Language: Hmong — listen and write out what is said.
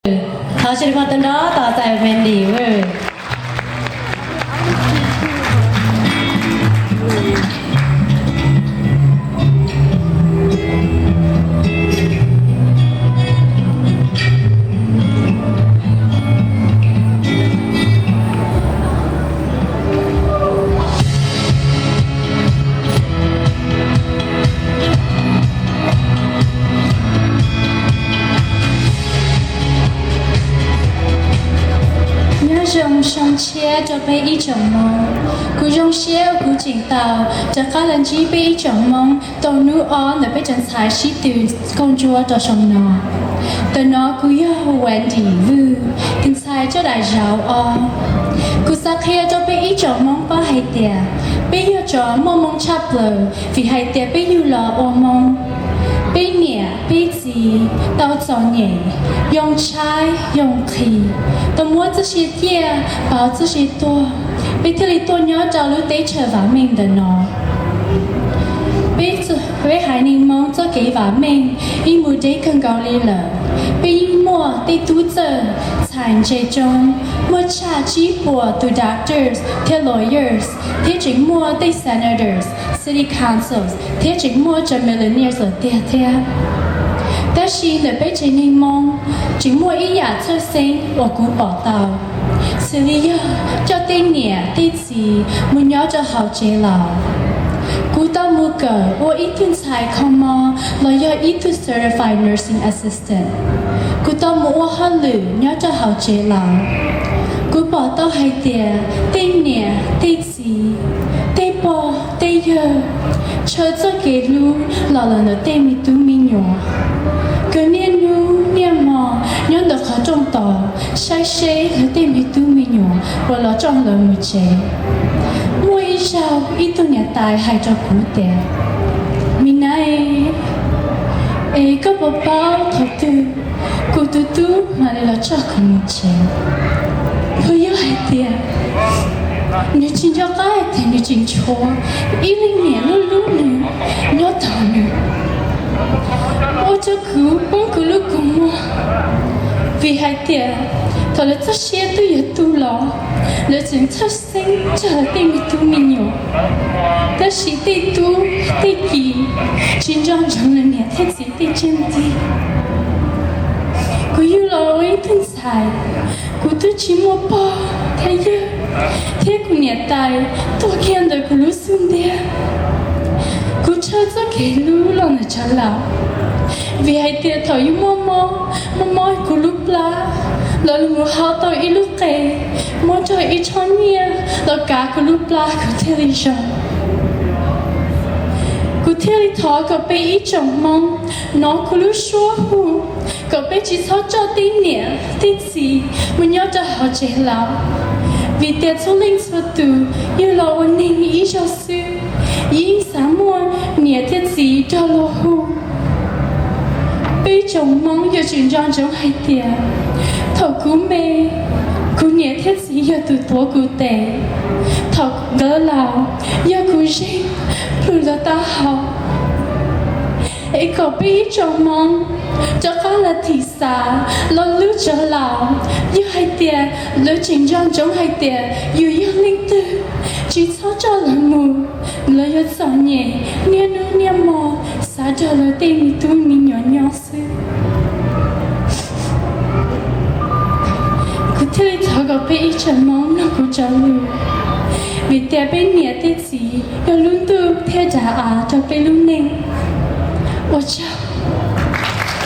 Thov sawv daws pab tau nrov tos txais Wendy. Nyob zoo xyoo tshiab rau peb ib tsoom Hmoob. Kuv zoo siab uas kuv tseem tau rov qab los ntsib peb ib tsoom Hmoob tau hnub ob ntawm peb cov ntxhais sib tw nkauj ntsuab rau xyoo no. Ntawm no kuv yog Wendy Vwj, tus ntxhais coj daim zauv ob. Kuv xav qhia rau peb ib tsoom Hmoob paub hais tias peb yog cov muaj hmoo tshaj plaws vim hais tias peb yug los ua Hmoob. Peb niam peb txiv tau txom nyem, yoo tshaib yoo qhis, tau muab txoj sia ciaj pauv txoj sia tuag, peb thiaj li tuaj nyob rau lub teb chaws vam meej ntawm no. Peb, peb haiv neeg Hmoob txoj kev vam meej yeej mus deb kawg nkaus li lawm. Peb yeej muaj tej tub txawj txhais ntse coob, muaj tshaj tsib puas tus doctors thiab lawyers, thiab tseem muaj tej senators, city councils, thiab tseem muaj cov millionaires lawm tiag thiab. Tab sis ntawm peb tsev neeg Hmoob tseem muaj ib yam txhawj xeeb uas kuv pom tau, xws li yog coj tej niam tej txiv mus nyob rau hauv tsev laus. Kuv tau mus kawm ua ib tug ntxhais kho mob los yog ib tug certified nursing assistant. Kuv tau mus ua hauj lwm nyob rau hauv tsev laus. Kuv pom tau hais tias tej niam tej txiv, tej pog tej yawg ntshaw txoj kev hlub los lawm ntawm tej me tub me nyuam. Nkawd niaj hnub niaj hmo nyob ntawm qhov rooj tod saib seb lawv tej me tub me nyuam puas los coj lawv mus tsev. Muaj ib zaug ib tug niam tais hais rau kuv tias, Me nab, es koj puas paub thaum twg kuv tus tub mam li los coj kuv mus tsev? Puas yog hais tias nws tsis nco qab hais tias nws tseem tshuav ib leej niam hlub hlub nws nyob tos nws? Ua rau kuv poob kuv lub kua muag, vim hais tias thaum lawv txoj sia twb yuav tu los, lawv tseem txhawj xeeb rau lawv tej me tub me nyuam, tab sis tej tub tej ki tsis nco ntsoov lawv niam thiab txiv tej tseeb nti. Kuv yug los ua ib tug ntxhais, kuv twb tsis muaj pog thiab yawg, thiab kuv niam tais tuag kiag ntawm kuv lub xub ntiag. Kuv ntshaw txoj kev hlub los ntawm cov laus, vim hais tias thaum yus muaj mob, muaj mob kuv lub plab, lawv los mus hau tau ib lub qe, muab rau ib tsob nyiaj los kav kuv lub plab kuv thiaj li zoo. Kuv thiaj li thov kom peb ib tsoom Hmoob hnov kuv lub suab hu, kom peb tsis txhob coj tej niam tej txiv mus nyob rau hauv tsev laus, vim tias txhua leej txhua tus yug los ua neeg ib zaug xwb, yeej xav muaj niam thiab txiv nrog luag hu. Peb tsoom Hmoob yuav tsum nco ntsoov hais tias thaum kuv me, kuv niam thiab txiv yog tus tuav kuv tes, thaum nkawd laus, yog kuv zeeg plhws lawv taub hau. Es kom peb ib tsoom Hmoob rov qab los thim xav los hlub cov laus, yog hais tias lawv tseem nco ntsoov hais tias yus yog leej twg, tsis txhob coj lawv mus, lawv yuav txom nyem niaj hnub niaj hmo xav nrog lawv tej me tub me nyuam nyob xwb. Kuv thiaj li thov kom peb ib tsoom Hmoob mloog kuv cov lus, vim tias peb niam peb txiv yog lub ntuj thiab dav av rau peb lub neej. Ua tsaug.